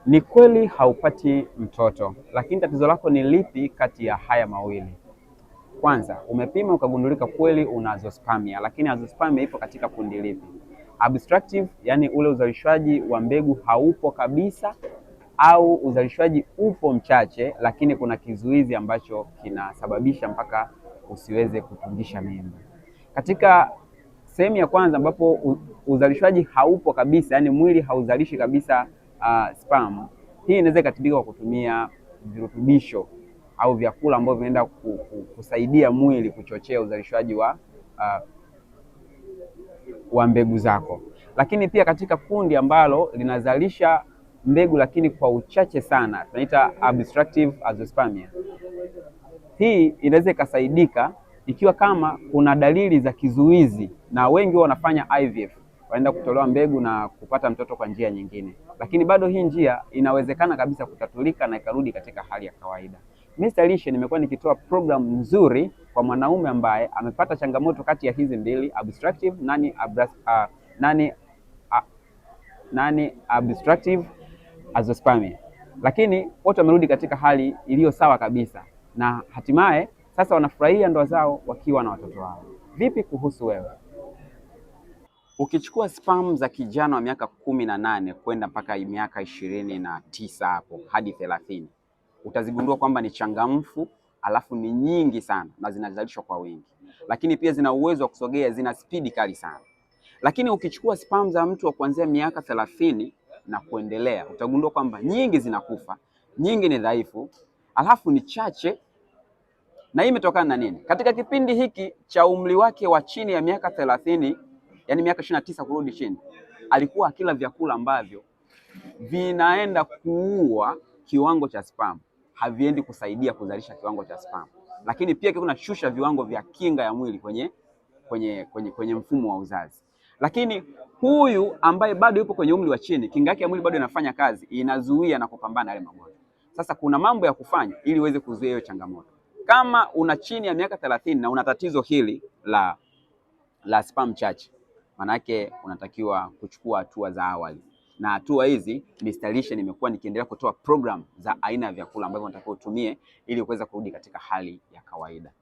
Ni kweli haupati mtoto, lakini tatizo lako ni lipi kati ya haya mawili? Kwanza, umepima ukagundulika kweli una azoospermia, lakini azoospermia ipo katika kundi lipi? Obstructive, yani ule uzalishwaji wa mbegu haupo kabisa, au uzalishwaji upo mchache, lakini kuna kizuizi ambacho kinasababisha mpaka usiweze kutungisha mimba. Katika sehemu ya kwanza ambapo uzalishwaji haupo kabisa, yani mwili hauzalishi kabisa sperm, hii inaweza ikatibika kwa kutumia virutubisho au vyakula ambavyo vinaenda kusaidia mwili kuchochea uzalishwaji wa mbegu zako. Lakini pia katika kundi ambalo linazalisha mbegu lakini kwa uchache sana, tunaita obstructive azoospermia, hii inaweza ikasaidika ikiwa kama kuna dalili za kizuizi, na wengi wao wanafanya IVF, wanaenda kutolewa mbegu na kupata mtoto kwa njia nyingine, lakini bado hii njia inawezekana kabisa kutatulika na ikarudi katika hali ya kawaida. Mr. Lishe nimekuwa nikitoa program nzuri kwa mwanaume ambaye amepata changamoto kati ya hizi mbili, obstructive nani obstructive azoospermia, lakini wote wamerudi katika hali iliyo sawa kabisa na hatimaye sasa wanafurahia ndoa zao wakiwa na watoto wao. Vipi kuhusu wewe? Ukichukua sperm za kijana wa miaka 18 kwenda mpaka miaka 29 hapo hadi 30, utazigundua kwamba ni changamfu, alafu ni nyingi sana na zinazalishwa kwa wingi, lakini pia zina uwezo wa kusogea, zina spidi kali sana. Lakini ukichukua sperm za mtu wa kuanzia miaka 30 na kuendelea, utagundua kwamba nyingi zinakufa, nyingi ni dhaifu, alafu ni chache. Na hii imetokana na nini? Katika kipindi hiki cha umri wake wa chini ya miaka 30, yani miaka 29 kurudi chini, alikuwa akila vyakula ambavyo vinaenda kuua kiwango cha sperm, haviendi kusaidia kuzalisha kiwango cha sperm, lakini pia kunashusha viwango vya kinga ya mwili kwenye mfumo wa uzazi. Lakini huyu ambaye bado yupo kwenye umri wa chini, kinga yake ya mwili bado inafanya kazi, inazuia na kupambana na yale magonjwa. Sasa kuna mambo ya kufanya ili uweze kuzuia hiyo changamoto. Kama una chini ya miaka 30 na una tatizo hili la sperm chache, manake unatakiwa kuchukua hatua za awali, na hatua hizi Mr. Lishe nimekuwa nikiendelea kutoa program za aina ya vyakula ambavyo unatakiwa utumie ili kuweza kurudi katika hali ya kawaida.